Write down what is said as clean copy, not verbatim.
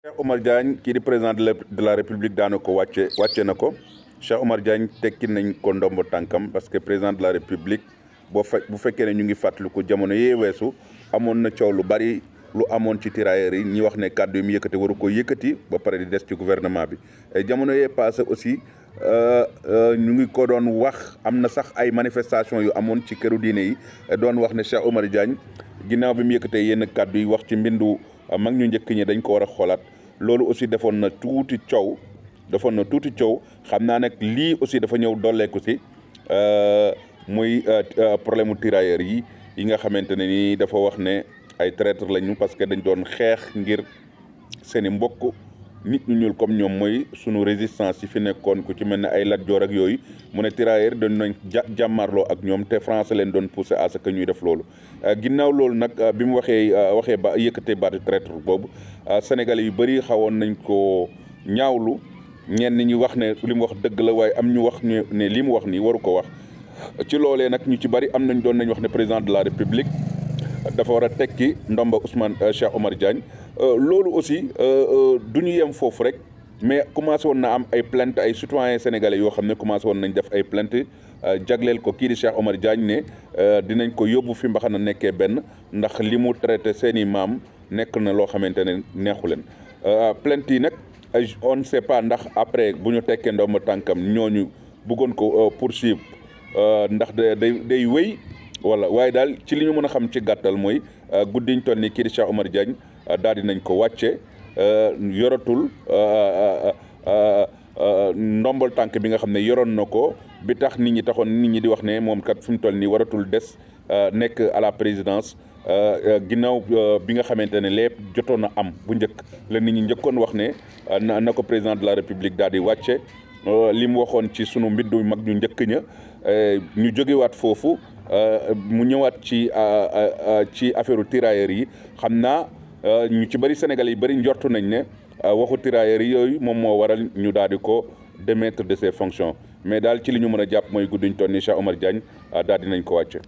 Cheikh Oumar Diagne kii di président de la république daana ko wàcce na ko Cheikh Oumar Diagne tekki nañ ko ndombo tànkam parce que président de la république bu fekkee ne ñu ngi fàttaliku jamono yee weesu amoon na coow lu bari lu amoon ci tirailleurs yi ñi wax ne kàddu yi mu yëkkati waru ko yëkkati ba pare di des ci gouvernement bi jamono yee passé aussi ñu ngi ko doon wax am na sax ay manifestation yu amoon ci këru diine yi doon wax ne Cheikh Oumar Diagne ginnaaw bi mu yëkkatee yenn kàddu yi wax ci mbindu mag ñu njëkk ñi dañ ko war a xoolaat loolu aussi defoon na tuuti coow xam naa nag lii aussi dafa ñëw dolleeku si muy problème mu tirailleurs yi nga xamante ne ni dafa wax ne ay traître lañu parce que dañ doon xeex ngir seeni mbokk nit ñu ñuul comme ñoom mooy sunu résistance yi fi nekkoon ku ci mel ne ay Lat Joor ak yooyu mu ne tirailleurs dañ nañ jàmmarloo ak ñoom te français leen doon poussé à ce que ñuy def loolu ginnaaw loolu nag bi mu waxee ba yëkkatee baatu traître boobu sénégalais yu bëri xawoon nañ ko ñaawlu ñenn ñi wax ne li mu wax dëgg la waaye am ñu wax ne li mu wax nii waru ko wax ci loolee nag ñu ci bëri am nañ doon nañ wax ne président de la république dafa war a tekki ndomba Cheikh Oumar Diagne loolu aussi du ñu yem foofu rek mais commencé woon na am ay plainte ay citoyens sénégalais yoo xam ne commencé woon nañ def ay plainte jagleel ko kii di Cheikh Oumar Diagne ne dinañ ko yóbbu fi mbaxana nekkee benn ndax li mu traité seeni maam nekk na loo xamante ne neexu leen plainte yi nag on ne sait pas ndax après bu ñu tekkee ndomba tànkam ñooñu bëggoon ko poursuivre ndax day wéy wala waaye daal ci li ñu mën a xam ci gàttal mooy guddiñ toll ni kii di Cheikh Oumar Diagne daal di nañ ko wàcce yoratul ndombal tànk bi nga xam ne yoroon na ko bi tax nit ñi di wax ne moom kat fi mu toll nii waratul des nekk à la présidence ginnaaw bi nga xamante ne lépp jotoon na am bu njëkk la nit ñi njëkkoon wax ne na ko président de la république daal di wàcce li mu waxoon ci sunu mbindu mag ñu njëkk ña ñu jógewaat foofu mu ñëwaat ci affaire tirailleurs yi xam naa ñu ci bëri Sénégalais yi bëri njortu nañ ne waxu tirailleurs yi yooyu moom moo waral ñu daal di ko démettre de ses fonctions mais daal ci li ñu mën a jàpp mooy guddiñ toon ni Cheikh Oumar Diagne daal di nañ ko wàcce